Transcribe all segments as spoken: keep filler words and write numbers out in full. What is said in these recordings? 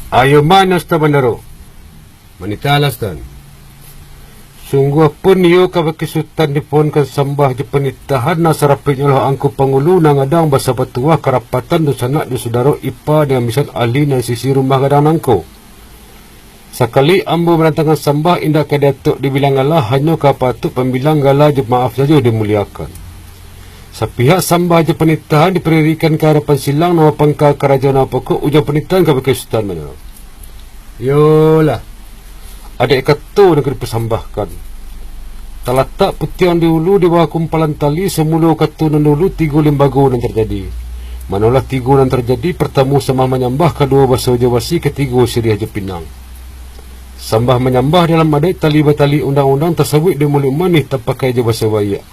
Ayo mano, Sutan Bandaro? Manitahlah, Sutan. Sungguahpun iyo kabake Sutan dipohonkan sambah jo panitahan, nan sarapeknyo lah angku pangulu nan gadang basapatuah karapatan dunsanak jo sudaro ipa nan misan ahli nan sisi rumah gadang nangko. Sakali ambo mandatangkan sambah indak ka diatok dibilang gala, hanyo ka patuik pambilang gala jo maaf sajo dimuliakan. Sapihak sambah jo panitahan diparirikkan ka hadapan silang nan bapangka karajo nan bapokok, ujar panitahan kabake Sutan Bandaro. Iyolah, adaik kato nan ka dipasambahkan. Talatak putiang di ulu di bawah kumpalan tali, samulo kato nan dulu tigo limbago nan tarjadi. Manolah tigo nan tarjadi, partamo sambah manyambah, kaduo baso jo basi, katigo siriah jo pinang. Sambah manyambah dalam adaik tali batali undang-undang, tasabuik di muluik manih, tapakai jo baso baiak.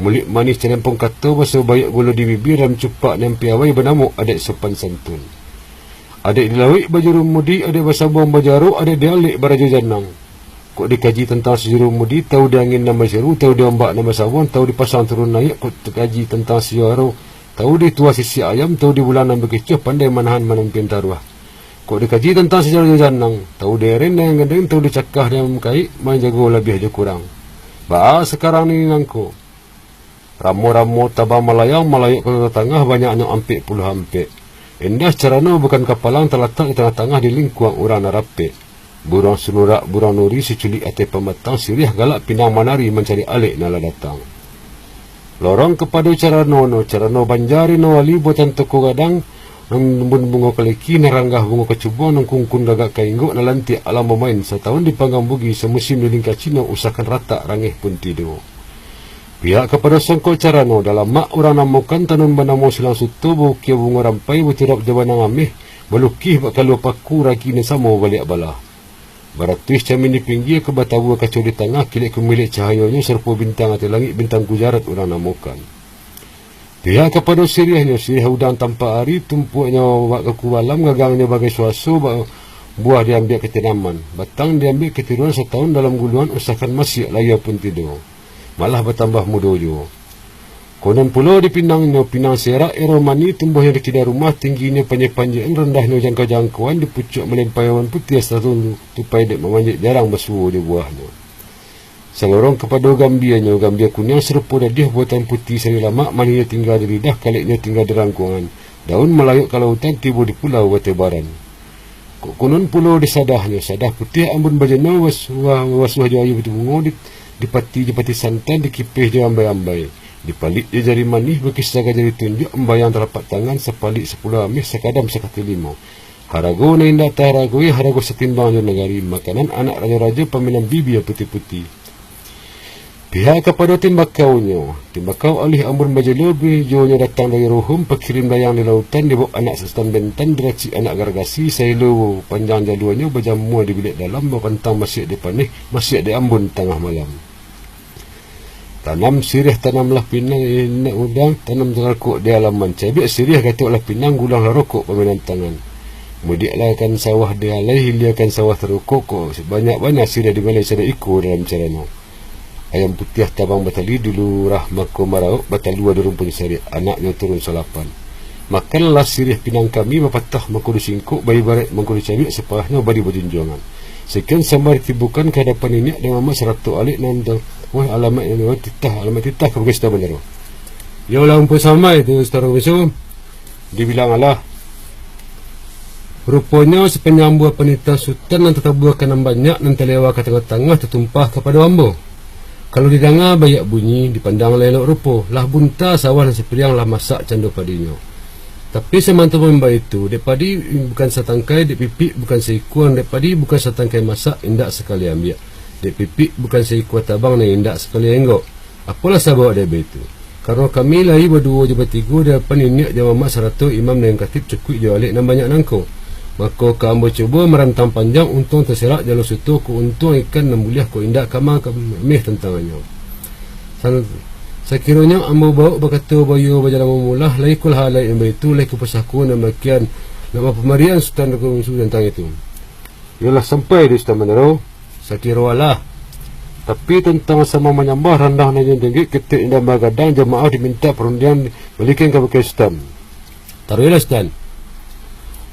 Muluik manih calempong kato, baso baiak gulo di bibia, dalam cupak nan piawai banamo adaik sopan santun. Adaik di lauik bajuru mudi, adaik basambuang bajaruak, adaik di alek barajo janang. Kok dikaji tantang sijuru mudi, tahu di angin nan baseru, tahu di ombak nan basabuang, tahu di pasang turun naiak, kok dikaji tantang sijaro, tahu di tuah sisiak ayam, tahu di bulan nan bakicuah, pandai manahan manampian taruah. Kok dikaji tantang sijaro jo janang, tahu di aren nan gadang, tahu di cakah nan kaik, manjago labiah jo kurang. Baa sakarang ni nangko? Ramo-ramo tabang malayang, malayok ka tangah, banyaknyo ampek puluah ampek. Indah carano bukan kapalang, talatak di tangah-tangah, di lingkuang urang nan rapek. Buruang sunurak, buruang nuri, siculik ateh pamatang, siriah galak pinang manari, mancari alek nan lah datang. Lorong kapado carano no, carano banjari no wali, buatan toko gadang, nan bunbun bungo kaliki, nan ranggah bungo kacubuang, nan kungkun gagak ka inggok, nan lantiak alang bamain, satahun dipanggang bugi, samusim dilingka Cino, usakan ratak, rangeh pun tido. Pihak kapado songkok carano, dalamak urang namokan, tanun banamo silang suto, baukia bungo rampai, baturap jo banang ameh, balukih bak kalua paku, ragi nan samo baliak balah. Baratuih camin di pinggia, ka batabua kaco di tangah, kilek kumilek cahayonyo, sarupo bintang ateh langik, bintang Gujarat urang namokan. Pihak kapado siriahnyo, siriah udang tampak ari, tumpuaknyo bak kaku balam, gagangnyo bagai suaso, ba-, buah diambiak katanaman, batang diambiak katiruan, satahun dalam guluangan, usakan masiak, layia pun tido, malah batambah mudo juo. Konon pulo di pinangnyo, pinang serak, ero mani, tumbuahnyo di kida rumah, tingginyo panjek-panjekan, randahnyo jangko-jangkoan, di pucuak malempai awan putiah, satahun tupai dek mamanjek, jarang basuo jo buahnyo. Salorong kapado gambianyo, gambia kuniang sarupo dadiah, buatan putiah sari lamak, manihnyo tingga di lidah, kaleknyo tingga di rangkuangan. Daun malayok ka lautan, tibo di pulau batebaran. Kok konon pulo di sadahnyo, sadah putiah ambun bajeno, was-, wa-, wasuah jo aia bungo, di-, dipati jo pati santan, dikipeh jo ambai-ambai, dipalik jo jari manih, bakisa ka jari tunjuak, ambayang talapak tangan, sapalik sapuluah ameh, sakadam sakati limo. Harago nan indak taharagoi, harago satimbang jo nagari, makanan anak rajo-rajo, pamainan bibia putiah-putiah. Pihak kapado timbakaunyo, timbakau alih ambun bajelo, bijonyo datang dari ruhum, pakirim dayang di lautan, dibao anak sasutan bentan, diracik anak garagasi, sailo panjang jaluanyo, bajamua di biliak dalam, bapantang masiak di paneh, masiak di ambun tangah malam. Tanam siriah, tanamlah pinang, inak udang, tanam rokok di alaman, cabiak siriah, gatoklah pinang, gulolah rokok pamainan tangan. Mudiaklah ka sawah di alai, hiliakan sawah tarukok, kok banyak bana siriah di balai, sadang iko dalam carano. Ayam putiah tabang batali, di lurah mako maraok, batalua di rumpun sariak, anaknyo turun salapan. Makanlah siriah pinang kami, bapatah mangko disingkok, baibaraik mangko dicabiak, saparahnyo bari bajunjuangan. Sakian sambah ditibokan ka hadapan niniak, dek mamak sarato alek nan da-, wah, alamaik nan titah, alamaik titah ka Sutan Bandaro. Iyolah, ampun sampai tu, Sutan Bandaro. Dibilang alah. Ruponyo, sapanjang buah panitahan Sutan, nan tatabuah ka nan banyak, nan talewa ka tangah-tangah, tatumpah kapado ambo. Kalau didanga baiak bunyi, dipandang lah elok rupo, lah bunta sawah nan sapiriang, lah masak cando padinyo. Tapi samantang pun baitu, dek padi bukan satangkai, dek pipik bukan saikua, dek padi bukan satangkai masak, indak sakali ambiak. Dek pipik bukan saikua tabang, nan indak sakali enggok. Apolah sabab dek baitu? Karano kami lai baduo jo batigo di adapan niniak jo mamak sarato imam nan katib cukuik jo alek nan banyak nangko. Mako, ka ambo cubo marantang panjang, untuang taserak jalo suto, kok untuang ikan nan buliah, kok indak ka ma-, ka ameh tantangannyo. San-, sakironyo ambo baok bakato baiyo bajalan mamulah, lai kulah alai nan baitu, lai kupusako nan damakian, nak mapamarian Sutan Dago Musu tantang itu. Iyolah, sampai di Sutan Bandaro. Sakiro alah. Tapi tantang sambah manyambah, randang nan jo dengkek, ketek nan bagadang, jamaah dimintak parundiangan, balikan kabake Sutan. Taruihlah, Sutan.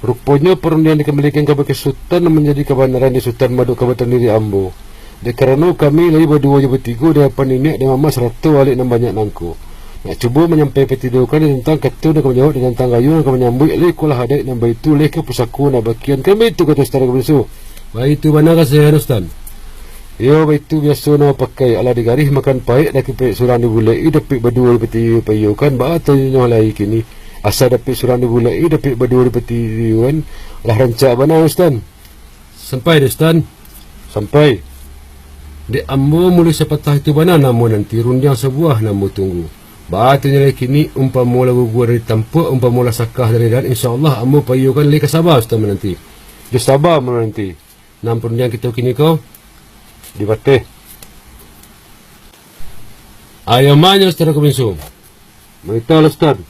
Ruponyo parundiangan dikambalikan kabake Sutan nan manjadi kabanaran di Sutan Maduk Kabatang diri ambo. Dek karano kami lai baduo jo batigo di apan niniak dek mamak sarato alek nan banyak nangko. Nak cubo manyampai patidokan di tantang kato nan ka manjawab, di tantang gayuang nan ka manyambuik, lai ko lah adaik nan baitu, lai ka pusako nan bakian, kan baitu kato Sutan Rago Bungsu. Baitu bana kasahian Sutan. Iyo, baitu biaso nan bapakai, alah digarih makan paik, dapek surang dibulek-i, dapek baduo dipatiyokan, baa tanyo lai kini. Asa dapek surang dibulek-i, dapek baduo dipatiyokan, lah rancak bana Sutan. Sampai dek Sutan? Sampai. Dek ambo mulai sapatah itu bana nan ambo nanti, rundiang sabuah nan ambo tunggu. Baa tanyo lai kini, umpamo lah guguah dari tampuak, umpamo lah sakah dari darat, insya Allah ambo paiyokan lai ka saba Sutan mananti. Jo saba mananti. Nan parundiang kito kini ko dibateh. Ayo manyo Sutan Rago Bungsu. Baitulah Sutan.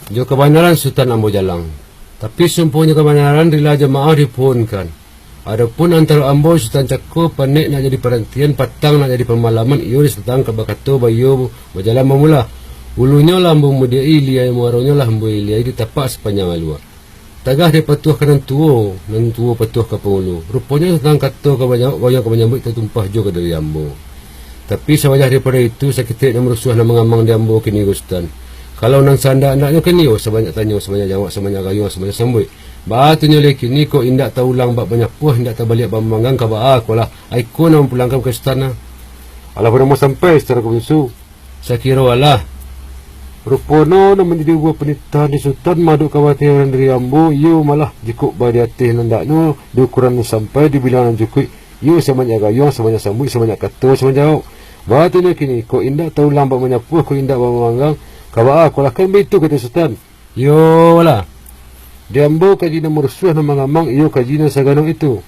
Jo kabanaran Sutan ambo jalang. Tapi sumpuahnyo kabanaran rila jo maaf dipuhunkan. Adopun antaro ambo Sutan Cako, panek nak jadi parantian, patang nak jadi pamalaman, iyo di Sutan ka bakato baiyo bajalan bamula. Ulunyo lah ambo mudiak-i, ilia muaronyo lah ambo iliai di tapak sapanjang alua. Tagah dek patuah ka nan tuo, nan tuo patuah ka pangulu. Ruponyo tantang kato ka manjawab, gayuang ka manyambuik tatumpah juo ka dari ambo. Tapi sawajah daripado itu, saketek nan marusuah nan mangamang di ambo kini ko Sutan. Kalau nan saandak-andaknyo kan iyo, sabanyak tanyo, sabanyak jawab, sabanyak gayuang, sabanyak sambuik. Baa tanyo lai kini, kok indak taulang bak manyapuah, indak tabaliak bak mamanggang, ka baa ko lah, ai ko nan mampulangkan ka Sutan nah. Alah pado ambo sampai, Sutan Rago Bungsu. Sakiro alah. Ruponyo nan manjadi buah panitahan di Sutan Maduk Kabatang diri ambo, iyo malah jikok baa di ateh nan andaknyo, di ukuran nan sampai, di bilang nan cukuik, iyo sabanyak gayuang, sabanyak sambuik, sabanyak kato, sabanyak jawab. Baa tanyo kini, kok indak taulang bak manyapuah, kok indak bak mamanggang, ka baa ko lah, kan baitu kato Sutan. Iyolah, di ambo kaji nan marusuah nan mangamang, iyo kaji nan sagano itu.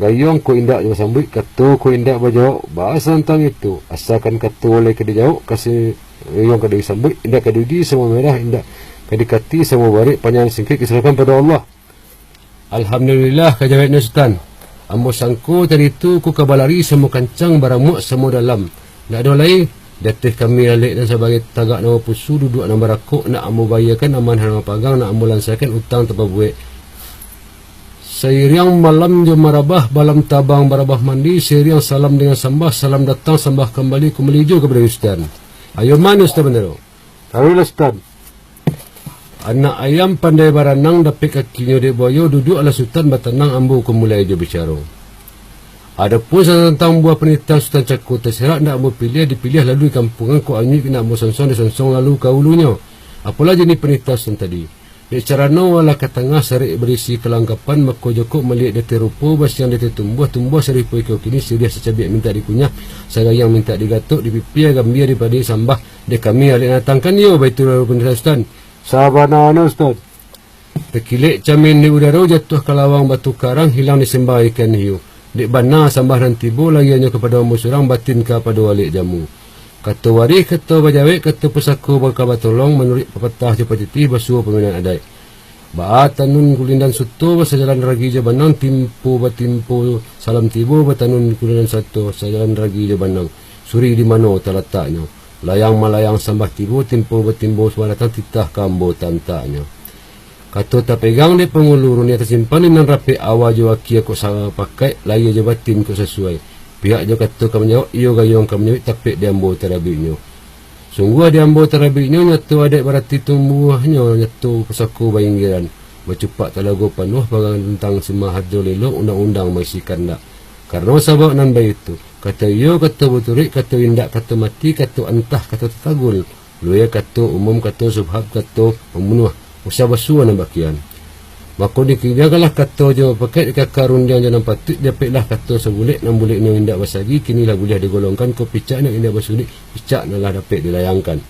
Gayuang ko indak basambuik, kato ko indak bajawab, baa tantang itu, asakan kato lai ka dijawab, kasi gayuang ka disambuik, indak ka diuji samo merah, indak ka dikati samo barek, panjang singkek, diserahkan pado Allah. Alhamdulillah, ka jaweknyo Sutan. Ambo sangko tadi tu, ko ka balari samo kancang, baramuak samo dalam. Ndak ado lai, di ateh kami alek nan sabagai tagak nan bapusu, duduak nan barakok, nak ambo bayiakan amanah nan bapagang, nak ambo lansakan utang tapabuek. Sairiang malam jo marabah, malam tabang barabah mandi, sairiang salam dengan sambah, salam datang, sambah kambali, kumbali juo kapado Sutan. Ayo mano Sutan Bandaro? Taruihlah Sutan. Anak ayam pandai baranang, dapek kakinyo dek buayo, duduaklah Sutan batanang, ambo ko mulai jo bicaro. Adopun tantang buah panitahan Sutan Cako, taserak ndak ambo piliah, dipiliah lalu dikampuangkan, kok anyuik ndak ambo sonsong, disonsong lalu ka ulunyo. Apolah jinih panitahan Sutan tadi. Dek carano alah ka tangah sarek barisi kalangkapan, mako jokok maliek di ateh rupo, basiang di ateh tumbuah, tumbuah saripuah iko kini, siriah sacabiak mintak dikunyah, sagayang mintak digatok, dipipia gambia dipadiak sambah. Dek kami alek nan datang kan iyo, baitu lalu panitahan Sutan. Sabananyo Sutan. Takilek camin di udaro, jatuah ka lawang batu karang, hilang di sambah ikan hiu. Dek bana sambah nan tibo, lahianyo kapado ambo surang, batin kapado alek jamu. Kato warih, kato bajawek, kato pusako baka batolong, manuruik papatah jo patitih, basuo paminan adaik. Baa tanun kulindan suto, basajalan ragi jo banang, timpo batimpo salam tibo, batanun kulindan suto, sajalan ragi jo banang. Suri di mano talataknyo? Layang malayang sambah tibo, timpo batimbo sambah datang, titah ka ambo tantaknyo. Kato tapegang dek pangulu, rundiang tasimpan di nan rapek, awa jo akia kok sapakaik, lahia jo batin kok sasuai. Pihak jo kato ka manjawab, iyo gayuang ka manjawab, tapek di ambo tarabiknyo. Sungguah di ambo tarabiknyo, nyato adaik barati tumbuahnyo, nyato pusako bainggiran. Bacupak talago panuah, pagang tantang simahajo lelo, undang-undang baisi kandak. Karano sabab nan baitu, kato iyo, kato baturuik, kato indak, kato mati, kato antah, kato tatagul. Luwe kato umum, kato subhat, kato mambunuah, usah basuo nan bakian. Mako dikiriangkanlah kato jo pakaik, dikaka rundiang jo nan patuik, dapeklah kato sabulek, nan buleknyo indak basagi, kini lah buliah digolongkan, ko picaknyo indak basulik, picak nan lah dapek dilayangkan.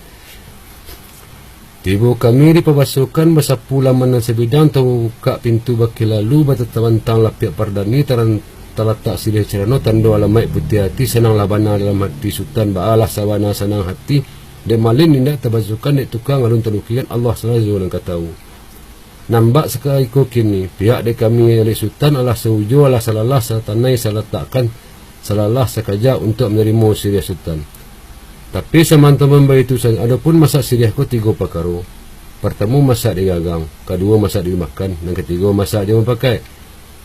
Tibo kami dipabasokan, basapu laman nan sabidang, tabukak pintu bakeh lalu, batatambantang lapiak pardani, taran-, talatak siriah carano, tando alamaik putiah ati, sananglah bana dalam hati Sutan, baalah sabana sanang hati, dek malin indak tabasokan, dek tukang alun talukikan, Allah sarajo nan ka tahu. Nan bak sakaiko kini, pihak dek kami alek Sutan, alah saujo, alah salalah, satanai, salatakkan, salalah sakaja untuak manarimo siriah Sutan. Tapi samantang pun baitu sajo, adopun masak siriah ko tigo pakaro. Partamo masak di gagang, kaduo masak di makan, nan katigo masak jo mupakaik.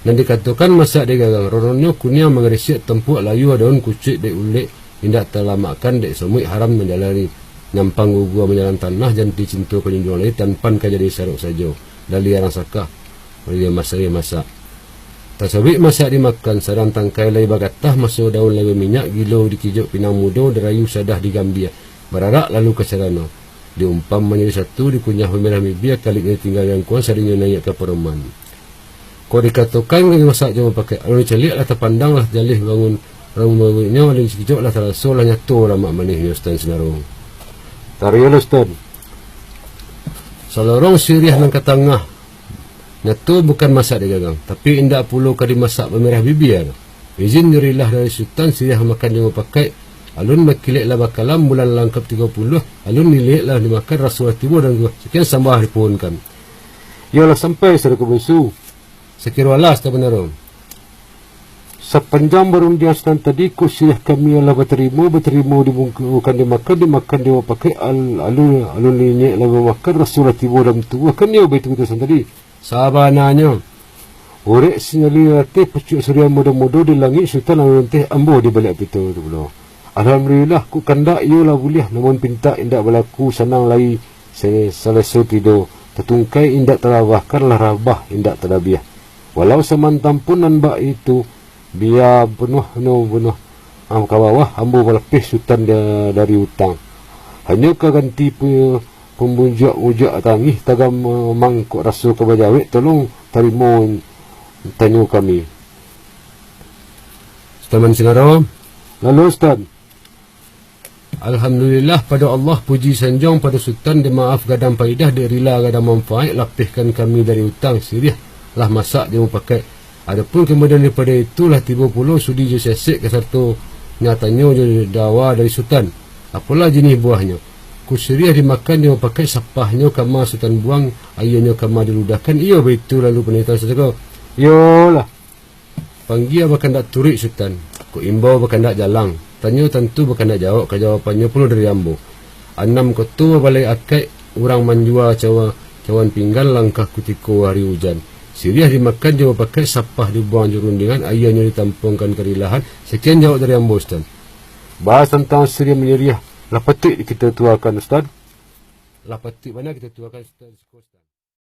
Nan dikatokan masak di gagang, roronnyo kuniang mangarisiak, tampuak layua daun kucuik dek ulek, indak talamakkan dek somuik, haram manjalari, nyampang gugua manjalan tanah, janti cinto ka junjuang lai, tanpan ka jadi sarok sajo, dali arang sakah, oleh masak, masak. Tasawik masak dimakan, sadang tangkai lai bagatah, maso daun lai baminyak, gilo dikijok pinang mudo, darayu sadah digambia, bararak lalu ka carano. Diumpam manjadi satu, dikunyah bamirah bibia, kaliknyo tingga jangkuan, sadinyo naiak ka paroman. Kok dikatokan ka masak jo mupakaik, alun dicaliak lah tapandang, lah jaleh bangun, rang mabuiknyo, alun dikijok lah taraso, lah nyato lamak manihnyo, Sutan Sinaro. Tarialah, Sutan. Salorong siriah nan ka tangah, nyato bukan masak di gagang, tapi indak pulo ka dimasak bamirah bibia. Izin jo rilah dari Sutan, siriah makan jo mupakaik, alun bakilek lah bakalam, bulan langkap tigo puluah, alun diliek lah dimakan, raso lah tibo dalam tubuah. Sekian sambah dipuhunkan. Iyolah sampai, Sadako Bunsu. Sakiro alah, Sutan Banaro. Sapanjang barundiang Sutan tadi, kok siriah kami alah batarimo, batarimo dibungkukan dimakan, dimakan di mupakaik, al-, alun, alun diniaik lah bamakan, raso lah tibo dalam tubuah, kan iyo baitu kito Sutan tadi. Sabananyo, orek sinyali rateh, pucuak surya mudo-mudo di langik, Sutan alun rateh, ambo di baliak pito tu pulo. Alhamdulillah, kok kandak iyo lah buliah, namun pintak indak balaku, sanang lai, se-, saleso tido, tatungkai indak talabahkan, lah rabah indak talabiah. Walau samantang pun nan bak itu, bia penuah no penuah, am, ka bawah, ambo balapeh Sutan da-, dari utang. Hanyo ka ganti pu-, pambunjuak-bunjuak tangih, tagam, eh, mangkok raso ka bajawek, tolong tarimo tanyo kami. Sutan Mansingaro. Lalu, Sutan. Alhamdulillah, pado Allah puji sanjuang, pado Sutan dek maaf gadang paidah, dek rila gadang manfaat, lapehkan kami dari utang, siriah lah masak jo mupakaik. Adopun kamudian daripado itu, lah tibo pulo sudi jo siasek, ka sarato nyatanyo jo dawa dari Sutan. Apolah jinih buahnyo? Kok siriah dimakan jo mupakaik, sapahnyo kama Sutan buang, aianyo kama diludahkan, iyo baitu lalu panitahan Sutan ko. Iyolah. Panggia bakandak turuik Sutan, kok imbau bakandak jalang, tanyo tantu bakandak jawab, kajawabannyo pulo dari ambo. Anam koto babalai akaik, urang manjua cawa-, cawan pinggan, langkah kutiko ari ujan. Siriah dimakan jo mupakaik, sapah dibuang jo rundingan, aianyo ditampuangkan ka rilahan. Sakian jawab dari ambo, Sutan. Bahas tantang siriah manyiriah, lah patuik kito tuakan, Sutan. Lah patuik bana kito tuakan, Sutan.